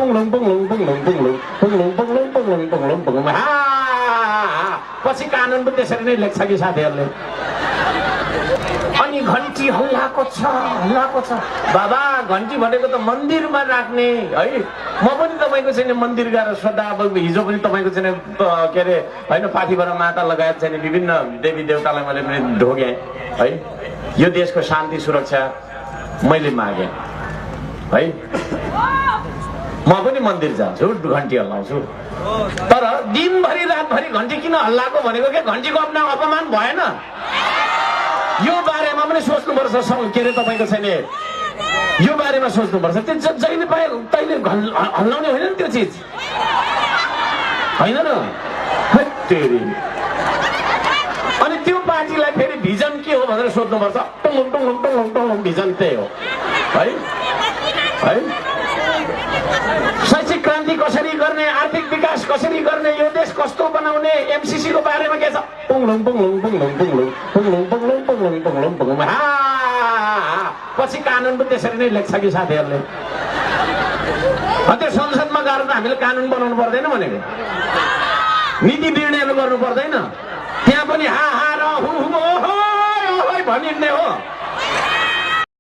पुङलुङ पुङलुङ पुङलुङ पुङलुङ पुङलुङ पुङलुङ पुङलुङ पुङलुङ पुङलुङ पछि कानुन पनि त्यसरी नै लेख्छ कि साथीहरूले। अनि घन्टी हल्लाको छ बाबा घन्टी भनेको त मन्दिरमा राख्ने है। म पनि तपाईँको चाहिँ मन्दिर गएर श्रद्धा अब हिजो पनि तपाईँको चाहिँ के अरे होइन पाठीबाट माता लगायत चाहिँ विभिन्न देवी देवतालाई मैले पनि ढोगेँ है। यो देशको शान्ति सुरक्षा मैले मागेँ है। म पनि मन्दिर जान्छु घन्टी हल्लाउँछु तर दिनभरि रातभरि घन्टी किन हल्लाएको भनेको के घन्टीको अपमान भएन। यो बारेमा पनि सोच्नुपर्छ के अरे तपाईँको छैन यो बारेमा सोच्नुपर्छ। त्यो जहिले पाए तैले हल्लाउने होइन नि त्यो चिज होइन र। अनि त्यो पार्टीलाई फेरि भिजन के हो भनेर सोध्नुपर्छ। टुङलुङ टुङलुङ टुङलुङ टुङलुङ भिजन त्यही हो है है। शैक्षिक क्रान्ति कसरी गर्ने, आर्थिक विकास कसरी गर्ने, यो देश कस्तो बनाउने, एमसीसी को बारेमा के छ पुङलुङ पुङलुङ पुङलुङ पुङलुङ पुङलुङ पुङलुङ पुङलुङ पुङलुङ पुङलुङ पछि कानुन पनि त्यसरी नै लेख्छ कि साथीहरूले। त्यो संसदमा गएर त हामीले कानुन बनाउनु पर्दैन भनेको, नीति निर्णयहरू गर्नु पर्दैन। त्यहाँ पनि हा हा र हु हु ओहो भनिने हो।